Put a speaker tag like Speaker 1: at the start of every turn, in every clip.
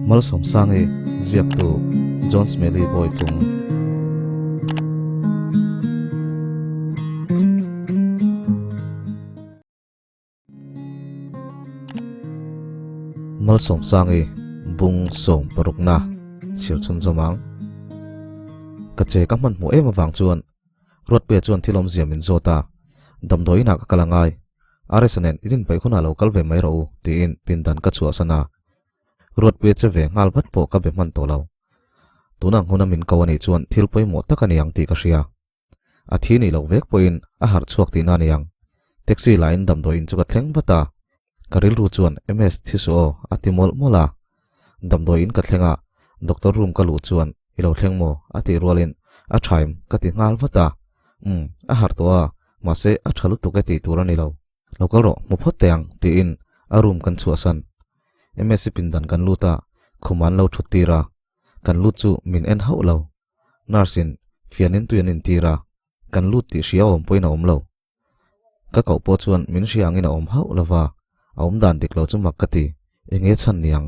Speaker 1: Malsawmsangi ziaktu John Smelly Bawitlung. Malsawmsangi bung sawm parukna chhiar chhunzawm ang. Ka che ka hmanhmawh em avang chuan Ruatpuia chuan thil awmzia min zawt a, Damdawi inah ka kal angai, Aresa nen in inpeih hunah lo kal ve mai rawh u tiin pindan ka chhuahsan a. Ruatpuia che ve nghal vat pawh ka be hman tawh lo. Tunang huna min ko anih chuan thil pawimawh tak a ni ang tih ka hria. A thi nih loh vek pawhin a harh chhuak tihna a ni ang. Taxi lain damdawi in chu ka thleng vat a, ka rilru chuan MS thi suh aw a ti mawlh mawlh a. Damdawi in ka thleng a, doctor room ka luh chuan i lo thleng maw a tih rualin a thaim ka ti nghal vat a. Umm, a harh tawh a, mahse a tha lutuk e tih tur a ni lo. Lo kal rawh, hmu phawt teh ang tiin a room kan chhuahsan. MS pindan kan lut a, khum an lo thut tir a, kan lut chu min en hauh lo. Nurse in fianin tui an intir a, kan lut tih hria awm pawhin a awm lo. Ka koh pawh chuan min hria angin a awm hauh lo va, a awm dan dik lo chu mak ka ti, eng nge chhan niang?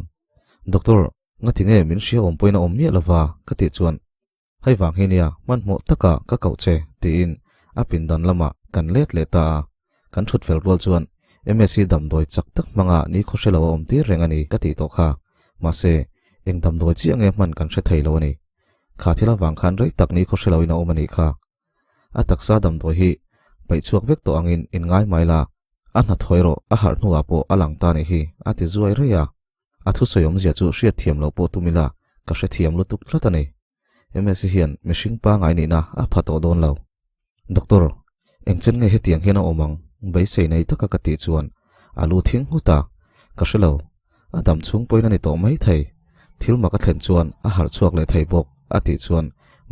Speaker 1: Doctor, ngati nge min hria awm pawhin a awm miah lo va? ka tih chuan, Hei vang hi nia, hmanhmawh taka ka koh che, tiin a pindan lamah kan let leh ta a. Kan thut fel rual chuan MSc damdawi chak tak hmanga nikhaw hre lo a awm tir reng a ni ka tih tawh kha. Mahse, eng damdawi chiah nge hman kan hre thei lo a ni. Kha thil avang khan rei tak nikhaw hre loin a awm a nih kha. A taksa damdawi hi paih chhuak vek tawh angin in ngai mai la, a hna thawi rawh a harh hnuah pawh a lang ta nih hi a ti zuai rei a. A thusawi awmzia chu hriatthiam loh pawh tum ila ka hrethiam lutuk tlat a ni. Msi hian mihring pangai nihna a pha tawh dawn lo. Doctor, engchen nge hetiang hian a awm ang? Beisei nei taka ka tih chuan a lu thing nghut a, ka hre lo. A dam chhung pawhin a ni tawh mai thei. Thil mak a thlen chuan a harh chhuak leh thei bawk a tih chuan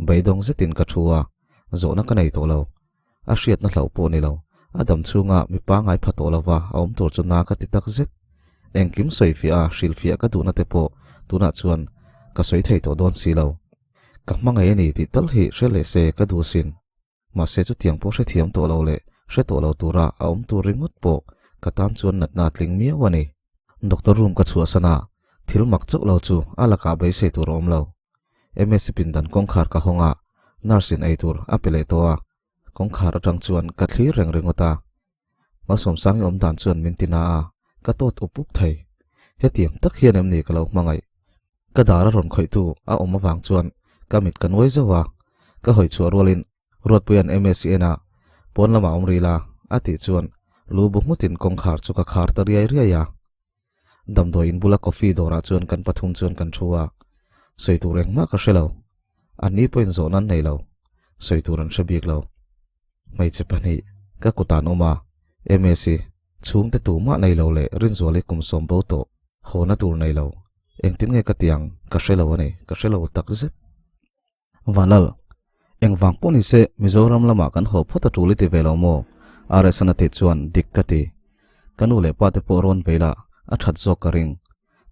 Speaker 1: beidawng zetin ka thu a, zawhna ka nei tawh lo. A hriatna hlauh pawh ni lo. A dam chhunga mi pangai pha tawh lova a awm tur chu na ka ti tak zet. Engkim sawi fiah a, hrilhfiah ka duhna te pawh tunah chuan ka sawi thei tawh dawn si lo. Ka hmangaih a ni tih tal hi hre leh se ka duh sin. Mahse chutiang pawh hrethiam tawh lo leh hre tawh lo tura a awm tur ringawt pawh ka tan chuan natna a tling miau a ni. Doctor room ka chhuahsan a, thil mak chauh lo chu a lakah beisei tur a awm lo. MSc pindan kawngkhar ka hawng a, nurse in eitur a pe leh tawh a, kawngkhar atang chuan ka thlir reng ringawt a. Malsawmsangi awm dan chuan min ti na a, ka tawt up up thei. Hetiang tak hian em ni ka lo hmangaih? Ka dar a rawn khawihtu a awm avang chuan ka mit ka nuai zauh a, ka hawi chhuah rualin Ruatpuia'n MSc en a, pawn lamah awm rih la a tih chuan lu bu nghutin kawngkhar chu ka khar ta riai riai a. Damdawi in bula coffee dawrah chuan kan pathum chuan kan thu a, sawi tur engmah ka hre lo. Anni pawhin zawhna an nei lo, sawi tur an hre bik lo. Hmeichhe pahnih ka kutah an awm a, Msi, chhungte tumah nei lo leh Rinzuali kum sawm bo tawh, hawna tur nei lo. Engtin nge ka ti ang ka hre lo a ni, ka hre lo takzet. Vanlal, engvang pawh ni se Mizoram lamah kan haw phawt a tul i ti ve lo maw? RSN a tih chuan dik ka ti. Ka nu leh pa te pawh rawn vei la, a that zawk ka ring.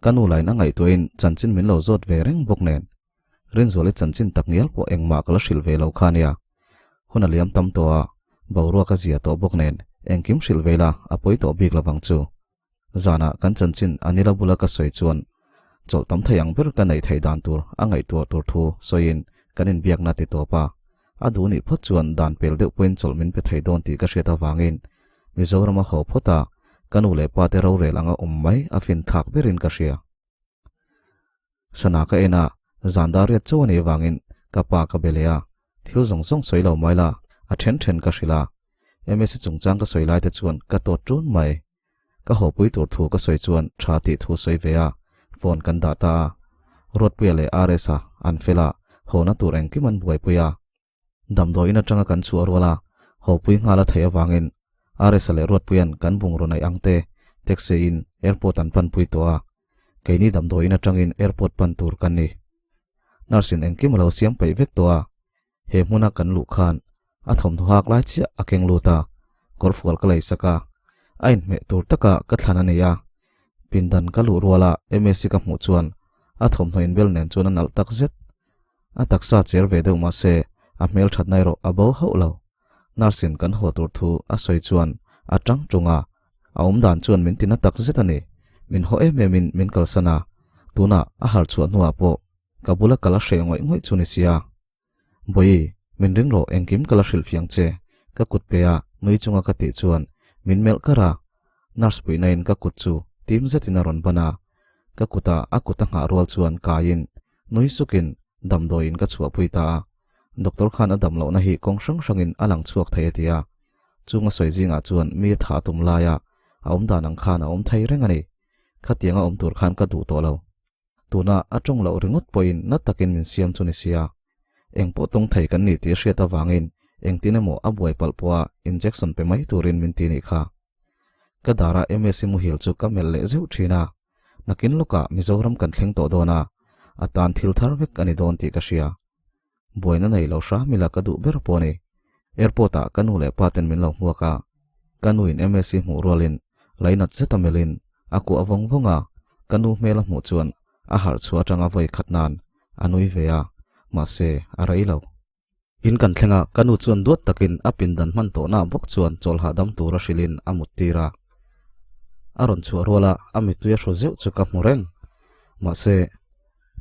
Speaker 1: Ka nu lain a ngaihtuahin chanchin min lo zawt ve reng bawk nen. Rinzuali chanchin tak ngial pawh engmah ka la hrilh ve lo kha nia. Hun a liam tam tawh a, boruak a zia tawh bawk nen engkim hrilh ve la a pawi tawh bik lovang chu. Zanah kan chanchin Anila bula ka sawi chuan chawlh tam thei ang ber ka neih theih dan tur a ngaihtuah tur thu sawiin kan inbiakna ti tawp a. A duh nih phawt chuan dan pel deuh pawhin chawlh min pe thei dawn tih ka hriat avangin Mizorama haw phawt a, ka nu leh pa te rorel anga awm mai a fin thlak berin ka hria. Sana ka en a, zan dar riat chauh a nih avangin ka pa ka be leh a, thil zawng zawng sawi lo mai la, a then then ka hrilh a. Msi chungchang ka sawi lai te chuan ka tawt ṭun mai. Ka hawpui tur thu ka sawi chuan tha tih thu sawi ve a, phone kan dah ta a. Ruatpuia leh RS-a an fel a, hawna tur engkim an buaipui a. Damdawi in atanga kan chhuah rual a, hawpui nghal a theih avangin RS-a leh Ruatpuia'n kan bungraw naih ang te taxi in airport an panpui tawh a. Keini damdawi in atangin airport pan tur kan ni. Nurse in engkim a lo siam peih vek tawh a, He hmuna kan luh khan a thawmhnaw hak lai chiah a keng lut a, kawrfual ka lei sak a, a inhmeh tur taka ka thlan a nei a. Pindan ka luh ruala Msi ka hmuh chuan a thawmhnaw inbel nen chuan a nalh tak zet. A taksa cher ve deuh mahse a hmel thatna erawh a bo hauh lo. Nurse in kan haw tur thu a sawi chuan a tang tung a, a awmdan chuan min tina tak zet a ni. Min haw em em in min kalsan a. Tunah a harh chhuah hnuah pawh ka bula kal a hreh ngawih ngawih chu ni sia. Bawihi, min ring rawh engkim ka la hrilh fiang che, ka kut pe a nui chunga ka tih chuan min melh kar a. Nurse puihna in ka kut chu tim zetin a rawn ban a, ka kuta a kut a nghah rual chuan kaiin nui sukin damdawiin ka chhuahpui ta a. Doctor khan a dam lohna hi kawng hrang hrangin a lang chhuak thei a ti a, chung a sawi zingah chuan mi a thah tum laia a awm dan ang khan a awm thei reng a ni. Khatianga awm tur khan ka duh tawh lo. Tuna a tawng loh ringawt pawhin na takin min siam chu ni sia. Eng pawh tawng thei kan ni tih a hriat avangin engtin emaw a buai palh pawha injection pe mai turin min ti nih kha. Ka dara MSc muhil chu ka melh leh zeuh thin a, nakin lawkah Mizoram kan thleng tawh dawn a, a tan thil thar vek a ni dawn tih ka hria. Buaina nei lo hram ila ka duh ber pawh a ni. Airport ah ka nu leh pa ten min lo hmuak a, ka nu in MSc hmuh rualin lainat zet a melhin a kuah vawng vawng a, ka nu hmel a hmuh chuan a harh chhuah atanga vawi khat nan a nui ve a, mahse a rei lo. In kan thleng a, ka nu chuan duat takin a pindan hman tawhna bawk chuan chawl hahdam tura hrilhin a mut tir a. A rawn chhuah ruala a mittui a hru zeuh chu ka hmu reng. Mahse,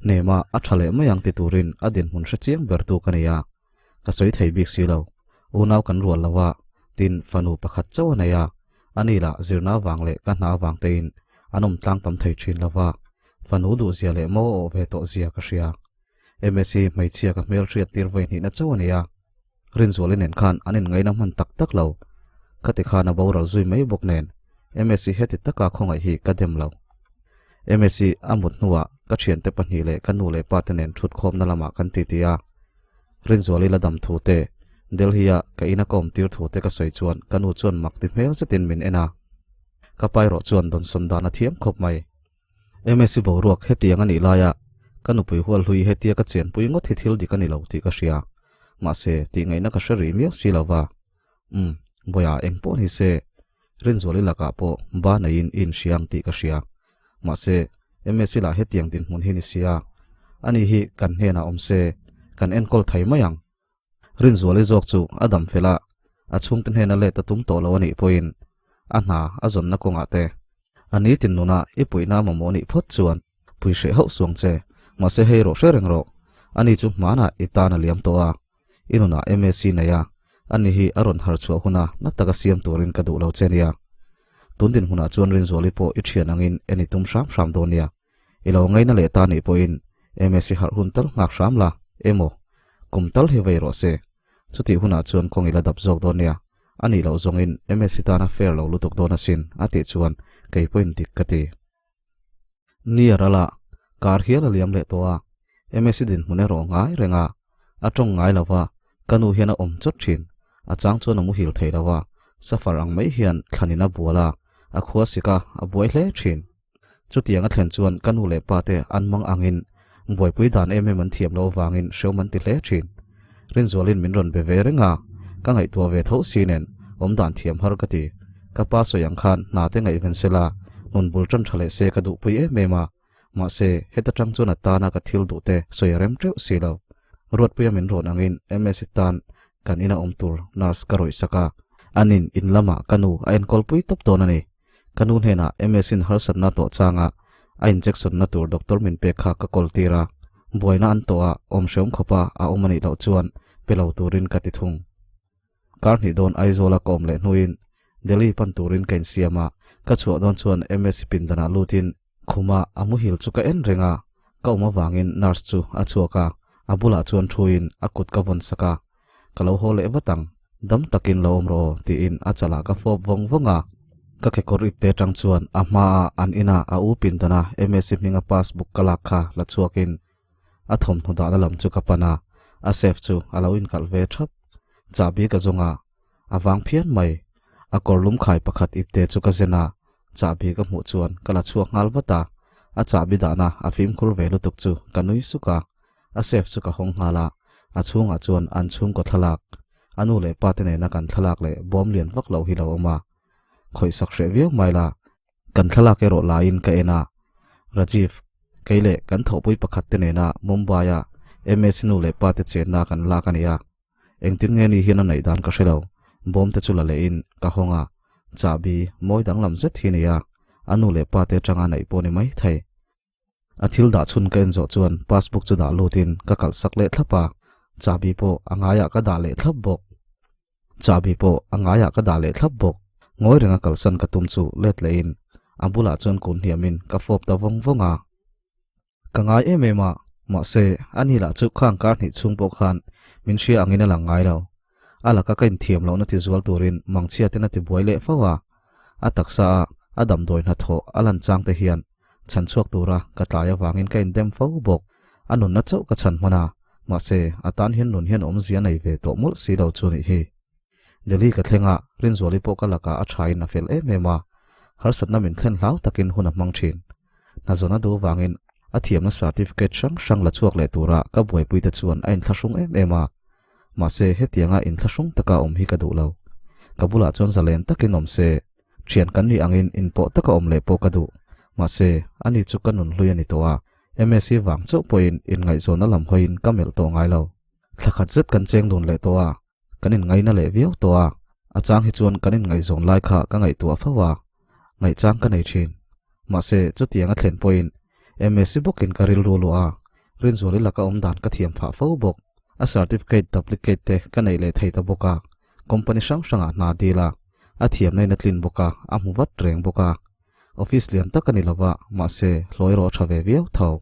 Speaker 1: hnema a tha leh mai ang ti turin a dinhmun hre chiang ber tu ka ni a, ka sawi thei bik si lo. Unau kan rual lo a, tin fanu pakhat chauh a nei a, ani lah zirna vang leh ka hna vang tein an awm tlang tam thei thin lo va, fanu duhzia leh maw awh ve tawh zia ka hria. MSc hmeichhia ka hmel hriat tir vawi hnihna chauh a ni a, Rinzuali nen khan an inngaihna hman tak tak lo. Khati khan a boral zui mai bawk nen MSc heti taka khawngaih hi ka dem lo. MSc a mut hnuah ka thiante pahnih leh ka nu leh pa te nen thutkhawmna lamah kan titi a, Rinzuali la dam thu te, Delhi-a ka ina ka awm tir thu te ka sawi chuan ka nu chuan mak ti hmel zetin min en a. Ka pa erawh chuan dawnsawn dan a thiam khawp mai. MSc boruak hetiang a nih laia ka nupui hual hlui hetia ka chenpui ngawt hi thil dik a ni lo tih ka hria. Mahse, tih ngaihna ka hre rih miau si lo va. Umm, Bawiha eng pawh ni se, Rinzuali lakah pawh ba neiin i inhria ang tih ka hria. Mahse, MSc lah hetiang dinhmun hi ni sia. Ani hi kan hnenah awm se, kan enkawl thei mai ang. Rinzuali zawk chu a dam fel a, a chhungte hnena let a tum tawh lo a nih pawhin a hna a zawnna kawngah te a nitin nuna i puihna mamawh nih phawt chuan pui hreh hauh suang che, mahse hei rawh hre reng rawh, ani chu hmanah i tan a liam tawh a, i nunah MSc nei a, ani hi a rawn har chhuah huna na taka siam turin ka duh lo che nia. Tun dinhmunah chuan Rinzuali pawh i thian angin en i tum hram hram dawn nia. I lo ngaina leh ta nih pawhin MSc harh hun tal nghak hram la, emaw, kum tal hi vei rawh se. Chutih hunah chuan kawng i la dap zawk dawn nia, a nih loh zawngin MSc tana fair lo lutuk dawn asin, a tih chuan kei pawhin dik ka ti. Ni a ral a, kar hial a liam leh tawh a, MSc dinhmun erawh ngai reng a, a tawng ngai lo va, ka nu hian a awm chawt thin, a chang chuan a muhil thei lo a, safar ang mai hian thlanin a bual a, a khua sik a, a buai hle thin. Chutiang a thlen chuan ka nu leh pa te an mang angin buaipui dan em em an thiam loh avangin hreawm an ti hle thin. Rinzualin min rawn be ve reng a, ka ngaihtuah ve tho si nen awm dan thiam har ka ti. Ka pa sawi ang khan hna te ngaihven sela nun bul tan tha leh se ka duhpui em em a, mahse heta tang chuan a tana ka thil duh te sawi a rem teuh si lo. Ruatpuia min rawn angin MSc tan kan ina awm tur nurse ka rawih sak a, anin in lamah ka nu a enkawlpui tawp dawn a ni. Ka nu hnenah MS-in harsatna tawh changa a injection na tur doctor min pek kha ka kawl tir a, buaina an tawh a, awm hreawm khawpa a awm a nih loh chuan pe lo turin ka ti thung. Kar hnih dawn Aizawla ka awm leh hnuin Delhi pan turin ka insiam a, ka chhuah dawn chuan MS pindanah lutin khuma a muhil chu ka en reng a, ka awm avangin nurse chu a chhuak a, a bulah chuan thuin a kut ka vawn sak a, Ka lo haw leh vat ang, dam takin lo awm rawh aw, tiin a chalah ka fawp vawng vawng a. Ka kekawr ipte atang chuan a hmaah an inah a u pindana MSc hminga passbook ka lak kha la chhuakin a thawmhnaw dahna lam chu ka pan a, a safe chu a lo inkalh ve thap. Chahbi ka zawng a, a vang phian mai. A kawr lum khai pakhat ipte chu ka zen a, chahbi ka hmuh chuan ka la chhuak nghal vat a, a chahbi dahna a fimkhur ve lutuk chu ka nui suk a. A safe chu ka hawng nghal a, a chhungah chuan an chhungkaw thlalak, a nu leh pa te nena kan thlalak leh bawm lian vak lo hi lo awm a. Khawih sak hreh viau mai la, kan thlalak erawh laiin ka en a. Rajiv, kei leh kan thawhpui pakhat te nena Mumbai-a MSc nu leh pa te chenna kan lak a ni a. Engtin nge ni hian a neih dan ka hre lo, bawm te chu la lehin ka hawng a, chahbi mawi danglam zet hi a ni a, a nu leh pa te atanga neih pawh ni mai thei. A thil dah chhun ka en zawh chuan passbook chu dah lutin ka kalh sak leh thlap a, chahbi pawh a ngaiah ka dah leh thlap bawk. Chahbi pawh a ngaiah ka dah leh thlap bawk. Ngawi renga kalsan ka tum chu let lehin a bulah chuan kun hniamin ka fawp ta vawng vawng a. Ka ngai em em a, mahse ani lah chu khang kar hnih chhung pawh khan min hria angin a lang ngai lo. A laka ka inthiam lohna ti zual turin mangchhia ten a ti buai leh fo a, a taksa a a damdawi hnathawh a lan chang te hian chhan chhuak tura ka tlai avangin ka indem fo bawk. A nunna chauh ka chhan hman a, mahse a tan hian nun hian awmzia nei ve tawh mawlh si lo chu nih hi. Delhi ka thleng a, Rinzuali pawh ka lakah a thain a fel em em a, harsatna min thlen hlau takin hun a hmang thin. Hna zawn a duh vangin a thiamna certificate hrang hrang la chhuak leh tura ka buaipuite chuan a inthlahrung em em a, mahse hetianga inthlahrung taka awm hi ka duh lo. Ka bulah chuan zalen takin awm se, thian kan nih angin inpawh taka awm leh pawh ka duh. Mahse, ani chu ka nun hlui a ni tawh a, MSc vang chauh pawhin inngaihzawnna lam hawiin ka melh tawh ngai lo. Thla khat zet kan cheng dun leh tawh a, kan inngaina leh viau tawh a, a chang hi chuan kan inngaihzawn lai kha ka ngaihtuah fo a, ngaihchang ka nei thin. Mahse, chutiang a thlen pawhin MSc bawkin ka rilru luah a, Rinzuali laka awm dan ka thiam phah fo bawk. A certificate duplicate te ka neih leh thei ta bawk a, company hrang hrangah hna dil a, a thiamna in a tlin bawk a, a hmu vat reng bawk a. Office lian tak a ni lova, mahse, hlawi rawh tha ve viau tho.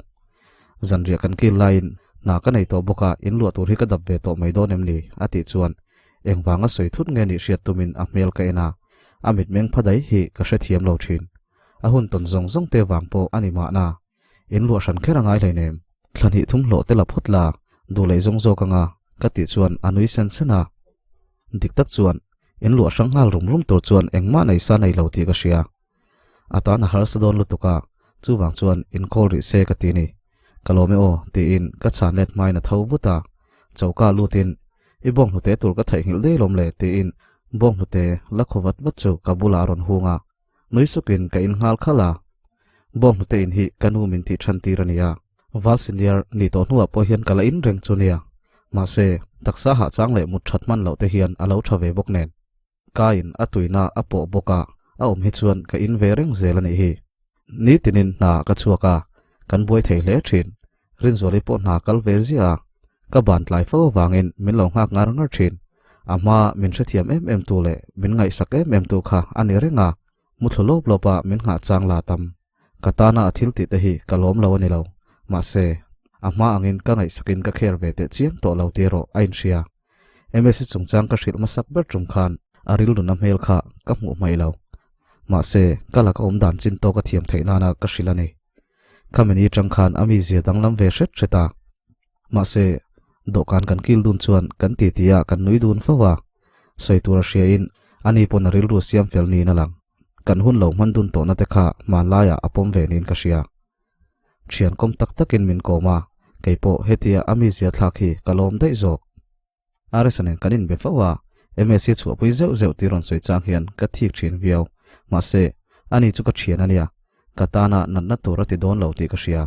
Speaker 1: Zanriah kan kil laiin hna ka nei tawh bawk a, in luah tur hi ka dap ve tawh mai dawn em ni? a tih chuan engvanga sawi thut nge nih hriat tumin a hmel ka en a, a mitmeng pha daih hi ka hrethiam lo thin. A hun tawn zawng zawng te vang pawh a ni mahna. In luah hran kher a ngai hleinem. Thla hnih thum hlawh te la phawt la, duh leh zawng zawk anga ka tih chuan a nui sen sen a. Dik tak chuan in luah hrang nghal rum rum tur chuan engmah nei sa nei lo tih ka hria. A tan a harsa dawn lutuk a, chuvang chuan in call rih se ka ti ni. Ka lawm e aw tiin ka chhan let hmain a tho vut a, choka lutin i bawnghnute tur ka theihnghilh daih lawm le tiin bawnghnute la khaw vat vat chu ka bulah a rawn hung a, nui sukin ka in nghal khalh a. Bawnghnute in hi ka nu min tih than tir a nia. Val senior ni tawh hnuah pawh hian ka la in reng chu nia. Mahse, taksa hahchang leh mut that hman loh te hian a lo tha ve bawk nen. Ka in a tuina a pawh bawk a, a awm hi chuan ka in ve reng zel a nih hi. Nitinin hna ka chhuak a, kan buai thei hle thin. Rinzuali pawh hna kal ve ziah a, ka ban tlai fo avangin min lo nghak ngar ngar thin. A hma min hrethiam em em tu leh min ngaihsak em em tu kha a ni reng a, muthlu lawp lawp a min nghah chang la tam. Ka tana a thil tih te hi ka lawm lo a ni lo, mahse, a hma angin ka ngaihsakin ka kher ve teh chiam tawh lo tih erawh a inhria. Msa chungchang ka hrilh hmasak ber tum khan a rilruna hmel kha ka hmuh hmaih lo. Mahse, ka laka awm dan chin tawk a thiam theih nana ka hrilh a ni. Khamini tang khan a mizia danglam ve hret hret a. Mahse, dawhkan kan kil dun chuan kan titi a kan nui dun fo a. Sawi tur a hriain ani pawn a rilru siam fel niin a lang. Kan hun lo hman dun tawhna te kha hmanlaiah a pawm ve niin ka hria. Thian kawm tak takin min kawm a, kei pawh hetia a mizia thlak hi ka lawm daih zawk. RSa nen kan inbe fo a, MSc chhuahpui zeuh zeuh tih rawn sawi chang hian ka thik thin viau. Mahse, ani chu ka thian a nia, ka tana natna tur a ti dawn lo tih ka hria.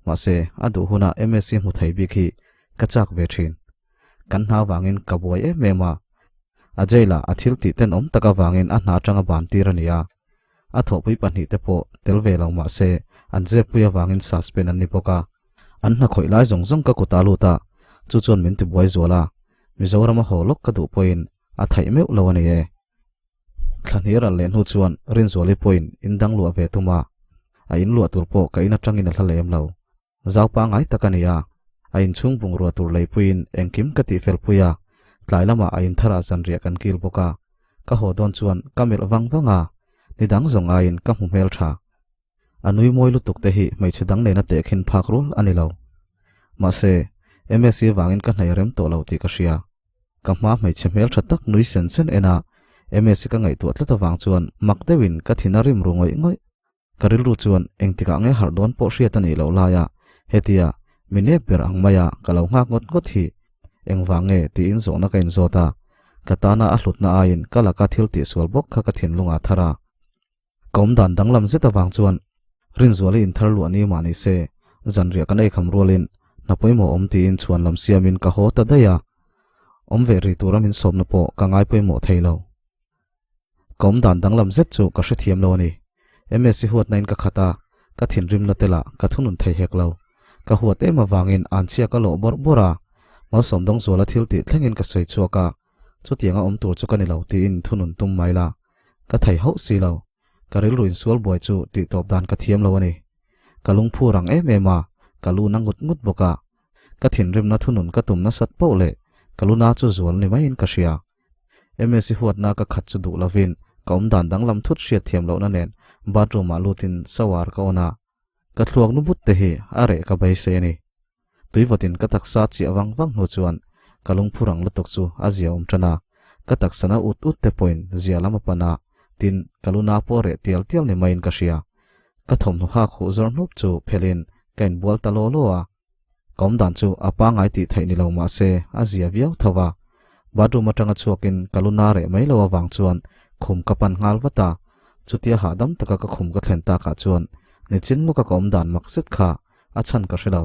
Speaker 1: Mahse, a duh huna MSc hmu thei bik hi ka chak ve thin. Kan hna vangin ka buai em em a, a jail-ah a thil tih tenawm tak avangin a hna atanga ban tir a ni a. A thawhpui pahnihte pawh tel ve lo mah se an zep pui avangin suspend an ni bawk a. An hna khawih lai zawng zawng ka kut a lut a, chu chuan min tibuai zual a, Mizorama haw lawk ka duh pawhin a thaih meuh lo a ni e. Thla hnih ral leh hnu chuan Rinzuali pawhin in dang luah ve tum a, a in luah tur pawh ka in atangin a hla lem lo. Zau pangngai tak a ni a, a inchhung bungrua tur leipuiin engkim ka tihfel pui a, tlai lamah a intharah zanriah kan kil bawk a, ka haw dawn chuan ka melh vang vang a, ni dang zawng aiin ka hmu hmel tha. A nui mawi lutuk te hi hmeichhe dang nena tehkhin phak rual a ni lo. Mahse, MSc vangin ka hnei rem tawh lo tih ka hria. Ka hma hmeichhe hmel tha tak nui sen sen en a, MSc ka ngaihtuah tlat avang chuan mak deuhin ka thin a rim ru ngawih ngawih. Ka rilru chuan engtikah nge harh dawn pawh hriat a nih loh laia hetia mi nep ber ang maia ka lo nghak ngawt ngawt hi engvang nge tiin zawhna ka inzawt a, ka tana a hlutna aiin ka laka thil tihsual bawk kha ka thinlung ah thar a. Ka awmdan danglam zet avang chuan Rinzuali inthar luah ni mah ni se zanriah kan eikham rualin hna pawimawh awm tiin chhuan lam siamin ka haw ta daih a, awm ve rih tura min sawmna pawh ka ngai pawimawh thei lo. Ka awm dan danglam zet chu ka hrethiam lo a ni. MSc huatna in ka khat a, Ka thinrimna te lah ka thunun thei hek lo. Ka huat em avangin anchhia ka lawh bawrh bawrh a, Malsawmdawng zuala thil tih thlengin ka sawi chhuak a, chutianga awm tur chu ka ni lo tiin thunun tum mai la, ka thei hauh si lo. Ka rilru insual buai chu tih tawp dan ka thiam lo a ni. Ka lungphu rang em em a, ka lu na ngut ngut bawk a. Ka thinrimna thunun ka tum nasat poh leh ka lu na chu zual ni maiin ka hria. Msi huatna ka khat chu duh lovin ka awm dan danglam thut hriat thiam lohna nen bathroom ah lutin shower ka on a, ka thluak nu but te hi a reh ka beisei a ni. Tuivatin ka taksa chiah vang vang hnu chuan ka lungphu rang lutuk chu a zia awm tan a, ka taksana ut ut te pawhin zia lam a pan a, tin ka lu na pawh reh tial tial ni maiin ka hria. Ka thawmhnaw hak huh zawr hnup chu phelhin ka inbual ta law law a. Ka awm dan chu a pangngai tih theih ni lo mah se a zia viau tho a. Bathroom atanga chhuakin ka lu na reh mai lo avang chuan khum ka pan nghal vat a. Chutia hahdam taka ka khum ka thlen takah chuan nichin lawka ka awm dan mak zet kha a chhan ka hre lo.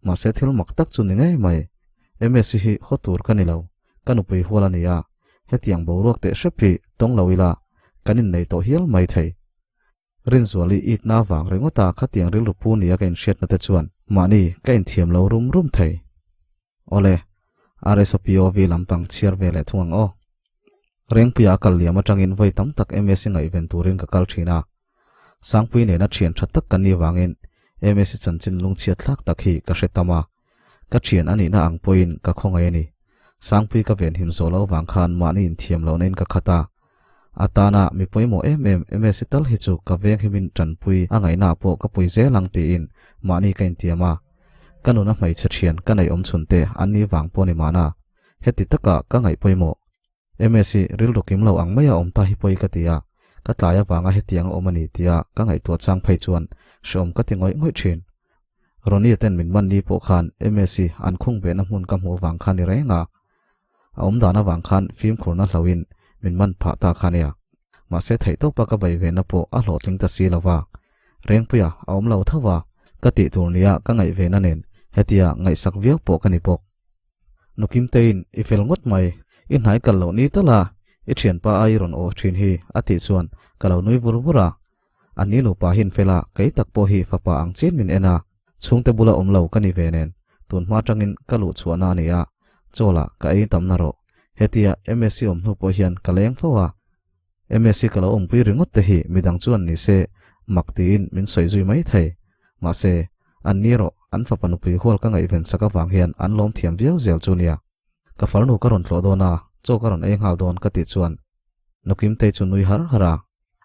Speaker 1: Mahse thil mak tak chu ni ngei mai. Msi hi haw tur ka ni lo. Ka nupui hual a ni a. Hetiang boruak teh hrep hi tawng lo ila kan innei tawh hial mai thei. Rinzuali itna vang ringawta khatiang rilru pu nia ka inhriatna te chuan mahni ka inthiam lo rum rum thei. Awle, RSOPOV lampang chhiar ve leh thung ang aw. Rengpuia a kal liam atangin vawi tam tak MSc ngaihven turin ka kal thin a. Sangpui nena thian tha tak kan nih vangin MSc chanchin lungchhiat thlak tak hi ka hre tam a. Ka thian a nihna ang pawhin ka khawngaih a ni. Sangpui ka venhim zawh loh vang khan mahni inthiam lohna in ka khat a. A tana mi pawimawh em em MSc tal hi chu ka venghimin tanpui a ngaihnaah pawh ka pui zel ang tiin mahni ka intiam a. Ka nuna hmeichhe thian ka neih awm chhun te an ni vang pawh ni mahna. Heti taka ka ngaih pawimawh. MSc rilru kim lo ang maia awm ta hi pawi ka ti a, ka tlai avanga hetiang a awm a ni tia ka ngaihtuah chang phei chuan hreawm ka ti ngawih ngawih thin. Ronnie ten min man ni pawh khan MSc an khung behna hmun ka hmuh vang kha ni reng a, a awm dan avang khan fimkhurna hlauhin min man phah ta kha nia. Mahse theihtawpa ka bei vena pawh a hlawhtling ta si lo va, Rengpuia a awm lo tho va, ka tih tur nia ka ngaih vena nen hetia ngaihsak viau pawh ka ni bawk. Nukimtein i fel ngawt mai, i hnai kal loh ni tal a, i thianpa a i rawn aw thin hi a tih chuan ka lo nui vur vur a. A ni nupa hin fel a, kei tak pawh hi fapa ang chian min en a, chhungte bula awm lo ka ni ve nen, tun hma tangin ka luh chhuahna a ni a, chaw lah ka ei tam na rawh. Hetia MSc awm hnu pawh hian ka leng fo a, MSc ka lo awmpui ringawt te hi midang chuan ni se mak tiin min sawi zui mai thei. Mahse, an ni erawh an fapa nupui hual ka ngaihven sak avang hian an lawm thiam viau zel chu nia. Ka farnu ka rawn tlawh dawn a, chaw ka rawn ei nghal dawn ka tih chuan Nukimtei chu nui har har a.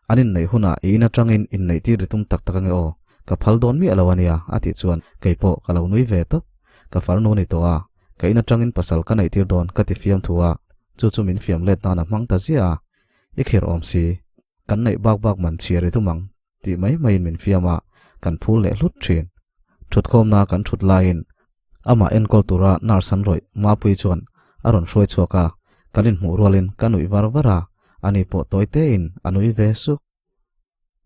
Speaker 1: An inneih hunah i in atangin inneih tir i tum tak tak ange aw, ka phal dawn miah lo ania a tih chuan kei pawh ka lo nui ve tawp. Ka farnu ni tawh a, ka in atangin pasal ka neih tir dawn ka ti fiam thu a, chu chu min fiam let nan a hmang ta ziah a. I khirh awm si, kan neih bak bak man chhiar i tum ang tih mai maiin min fiam a, kan phul leh hlut thin. Thutkhawmna kan thut laiin Amah enkawl tura nurse an rawih Mapuii chuan a rawn hruai chhuak a, kan inhmuh rualin ka nuih var var a, ani pawh tawi tein a nui ve suk.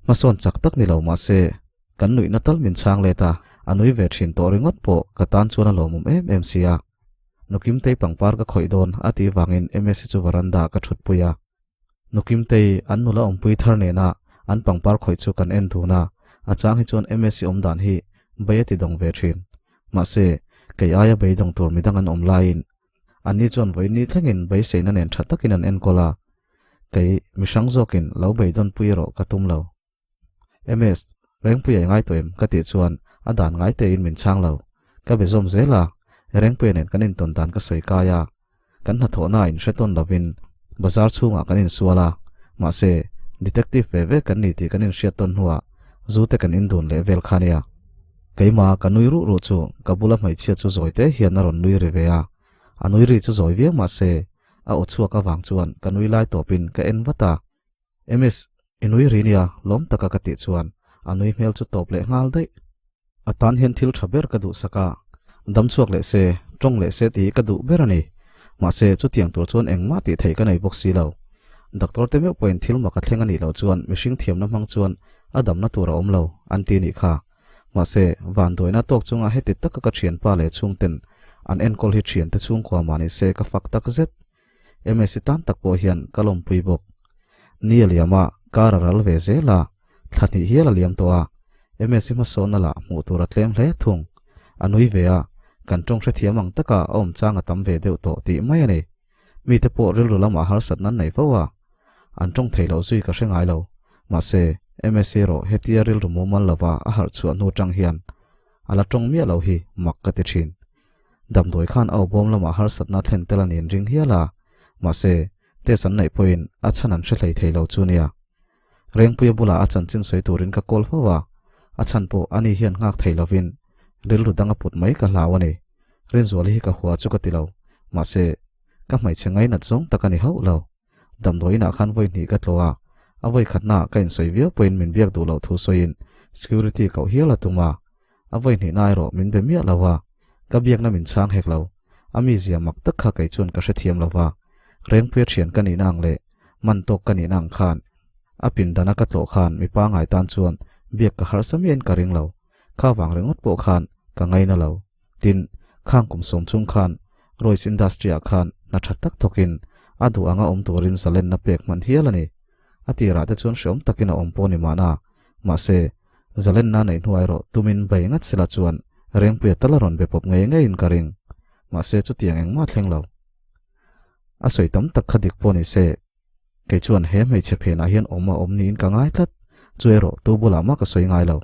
Speaker 1: Hmasawn chak tak ni lo mahse, kan nuihna tal min chhang let a, a nui ve thin tawh ringawt pawh ka tan chuan a lawmawm em em si a. Nukimtei pangpar ka khawih dawn a tih vangin Msi chu varanda ka thutpui a. Nukimtei an nula awmpui thar nena an pangpar khawih chu kan en dun a, a chang hi chuan Msi awm dan hi bei a ti dawng ve thin. Mahse, kei aia beidawng tur midang an awm laiin anni chuan vawiin thlengin beiseina nen tha takin an enkawl a, kei mihrang zawkin lo beidawn pui erawh ka tum lo. MS, Rengpuia i ngai tawh em? ka tih chuan a dan ngai tein min chhang lo. Ka be zawm zel a, Rengpuia nen kan intawn dan ka sawi kai a, kan hnathawhna a inhre tawn lovin bazar chhungah kan insual a, mahse, detective ve ve kan ni tih kan inhriat tawn hnuah zu te kan indun leh vel kha nia. Keimah ka nui ruh ruh chu ka bula hmeichhia chu zawi te hian a rawn nui ri ve a, a nui ri chu zawi viau mahse, a aw chhuak avang chuan ka nui lai tawpin ka en vat a. MS, i nui ri nia, lawm taka ka tih chuan a nui hmel chu tawp leh nghal daih. A tan hian thil tha ber ka duhsak a, dam chhuak leh se, tawng leh se tih hi ka duh ber a ni. Mahse, chutiang tur chuan engmah tih theih ka nei bawk si lo. Doctor te meuh pawhin thil mak a thleng a nih loh chuan mihring thiamna hmang chuan a damna tur a awm lo, an ti nih kha. Mahse, vanduaina tawk chunga heti taka ka thianpa leh chhungten an enkawl hi thiante chhungkua mah ni se ka fak tak zet. Msi tan tak pawh hian ka lawmpui bawk. Ni a liam a, car a ral ve zel a, thla hnih hial a liam tawh a. Msi hmasawnna lah hmuh tur a tlem hle thung. A nui ve a, kan tawng hrethiam ang taka a awm chang a tam ve deuh tawh tih mai a ni. Mite pawh rilru lamah harsat nan nei fo a, an tawng thei loh zui ka hre ngai lo. Mahse, Msi erawh hetia rilru mumal lova a harh chhuah hnu tang hian a la tawng miah lo hi mak ka ti thin. Damdawi khan a awbawm lamah harsatna thlen tel a nin ring hial a, mahse, test an neih pawhin a chhan an hre hlei thei lo chu nia. Rengpuia bulah a chanchin sawi turin ka call fo a, a chhan pawh ani hian nghak thei lovin rilru dang a put mai ka hlau a ni. Rinzuali hi ka hua chu ka ti lo, mahse, ka hmeichhe ngainat zawng tak a ni hauh lo. Damdawi inah khan vawi hnih ka tlawh a, a vawi khatnaah ka insawi viau pawhin min biak duh loh thu sawiin security koh hial a tum a, a vawi hnihna erawh min be miah lo a, ka biakna min chhang hek lo. A mizia mak tak kha kei chuan ka hrethiam lo va, Rengpuia thian ka nihna ang leh man tawk ka nihna ang khan a pindana ka tlawh khan mi pangngai tan chuan biak ka harsa miahin ka ring lo. Kha vang ringawt pawh khan ka ngaina lo. Tin, khang kum sawm chung khan Royce Industry-ah khan hna tha tak thawkin a duh anga awm turin zalenna pek hman hial a ni. A tirah te chuan hreawm takin a awm pawh ni mahna. Mahse, zalenna neih hnuai erawh tumin bei ngat sela chuan Rengpuia tal a rawn be pawp ngei ngeiin ka ring. Mahse, chutiang engmah thleng lo. A sawi tam tak kha dik pawh ni se, kei chuan he hmeichhe phenah hian awm a awm niin ka ngai tlat, chu erawh tu bulah mah ka sawi ngai lo.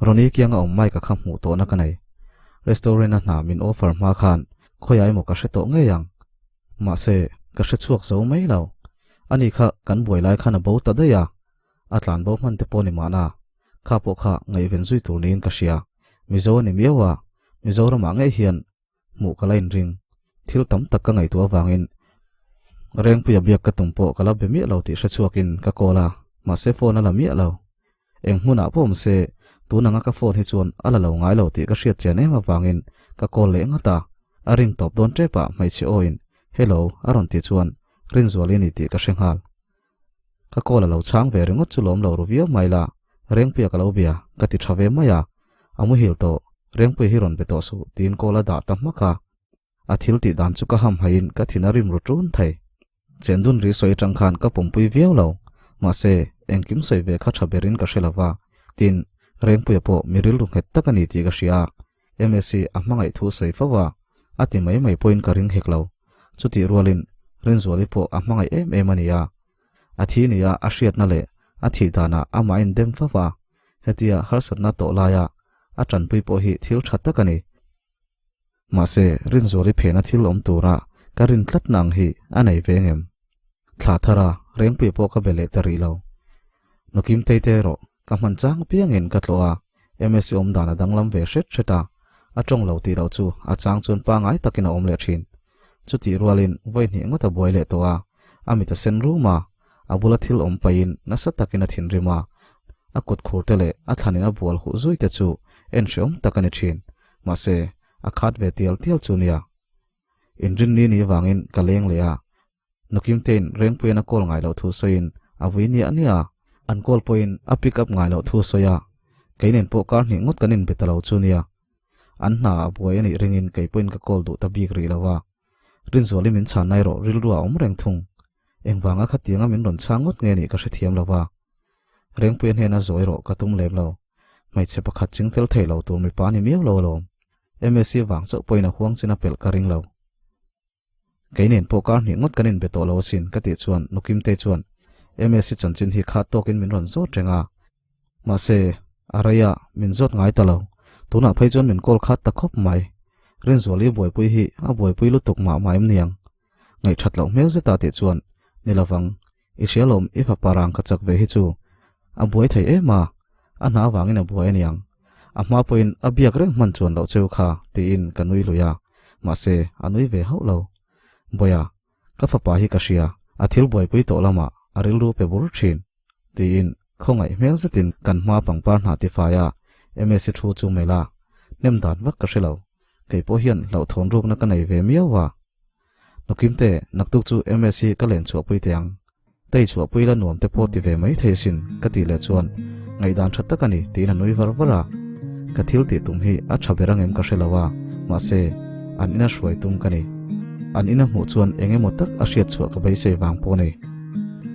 Speaker 1: Ronnie kianga awm mai ka kha hmuh tawhna ka nei. Restaurant-a hna min offer hma khan khawiah emaw ka hre tawh ngei ang. Mahse, ka hre chhuak zo mai lo. Ani kha kan buai lai khan a bo ta daih a, a tlan bo hman te pawh ni mahna, kha pawh kha ngaihven zui tur niin ka hria. Mizo a ni miau a, Mizoramah ngei hian hmuh ka la inring. Thil tam tak ka ngaihtuah avangin Rengpuia biak ka tum pawh ka la be miah lo tih hre chhuakin ka call a, mahse phone a la miah lo. Eng hmunah pawh awm se, tun anga ka phone hi chuan a la lo ngai lo tih ka hriat chian em avangin ka call leh nghat a, a ring tawp dawn tepah hmeichhe awiin Hello a rawn tih chuan Rinzuali a ni tih ka hre nghal. Ka call a lo chhang ve ringawt chu lawm lo ru viau mai la, Rengpuia ka lo bia, ka ti tha ve mai a. A muhil tawh, Rengpuia hi rawn be tawh suh, tiin call a dah ta hmak a. A thil tih dan chu ka ham haiin ka thin a rim ru ṭun thei. Chendun ri sawi aṭang khan ka pawmpui viau lo, mahse, engkim sawi ve kha ṭha berin ka hre lo va, tin, Rengpuia pawh mi rilru nghet tak a ni tih ka hria a. Msi a hmangaih thu sawi fo a, a ti mai mai pawhin ka ring hek lo. Chutih rualin Rinzuali pawh a hmangaih em em a ni a. A thi nia a hriatna leh a thih danah amah in dem fo va, hetia harsatna tawh laia a tanpui pawh hi thil tha tak a ni. Mahse, Rinzuali phena thil awm tura ka rin tlatna ang hi a nei ve ngem? Thla thar a, Rengpuia pawh ka be leh ta rih lo. Nukim tei te erawh Ka hman chang apiangin ka tlawh a, Msi awm dan a danglam ve hret hret a, a tawng lo tih loh chu a chang chuan pangai takin a awm leh thin. Chutih rualin vawi hnih ngawt a buai leh tawh a, a mit a sen rum a, a bula thil awm pahin nasa takin a thinrim a, a kut khur te leh a thlanin a bual huh zui te chu en hreawm tak a ni thin, mahse a khat ve tial tial chu nia. Inrinni ni vangin ka leng leh a, Nukimtein Rengpuian a call ngai loh thu sawiin a vui niah niah a, an call pawhin a pick up ngai loh thu sawi a, kei nen pawh kar hnih ngawt kan inbe ta lo chu nia. An hna ah buai a nih ringin kei pawhin ka call duh ta bik rih lo a. Rinzuali min chhan na erawh rilru ah awm reng thung. Engvanga khatianga min rawn chhang ngawt nge nih ka hrethiam lo va. Rengpuia hnena zawi rawh ka tum lem lo. Hmeichhe pakhat chingfel thei lo tur mipa a ni miau lo alawm. Msi vang chauh pawhin a huang chin a pelh ka ring lo. Kei nen pawh kar hnih ngawt kan inbe tawh lo asin ka tih chuan Nukimtei chuan Msi chanchin hi khat tawkin min rawn zawt reng a. Mahse, a rei a, min zawt ngai ta lo. Tunah phei chuan min call khat ta khawp mai. Rinzuali buaipui hi a buaipui lutuk mah mah em niang? Ngaihthat loh hmel zeta tih chuan, Ni lovang, i hria lawm i fapa rang ka chak ve hi chu a buai thei em a, a hna avangin a buai aniang. A hma pawhin a biak reng hman chuan loh cheu kha tiin ka nui lui a, mahse a nui ve hauh lo. Bawia, ka fapa hi ka hria, a thil buaipui tawh lamah a rilru pe bur thin tiin khawngaih hmel zetin kan hma pangpar hnah tifai a, Msi thu chu melh a, hnem dan vak ka hre lo. Kei pawh hian hlauhthawn rukna ka nei ve miau va. Nukimte, naktuk chu MS hi ka len chhuahpui teh ang. Tei chhuahpui la nuam te pawh ti ve mai thei asin, ka tih leh chuan ngaihdan tha tak a ni tiin a nui var var a. Ka thil tih tum hi a tha ber angem ka hre lo a, mahse, an ina hruai tum ka ni. An ina hmuh chuan eng emaw tak a hriat chhuah ka beisei vang pawh a ni.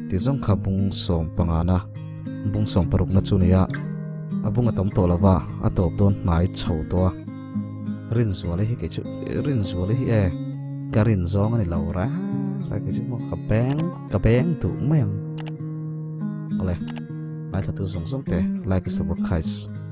Speaker 1: Ti zawng kha bung sawm pangana, bung sawm parukna chu nia. A bung a tam tawh lo va, a tawp dawn hnai chho tawh a. Rinzuala hi kei chu Rinzuala hi e ka rin zawng a ni lo ra ra kei chu maw ka beng ka beng duh mai ang. Awle, ngaithla tu zawng zawng te like subscribe.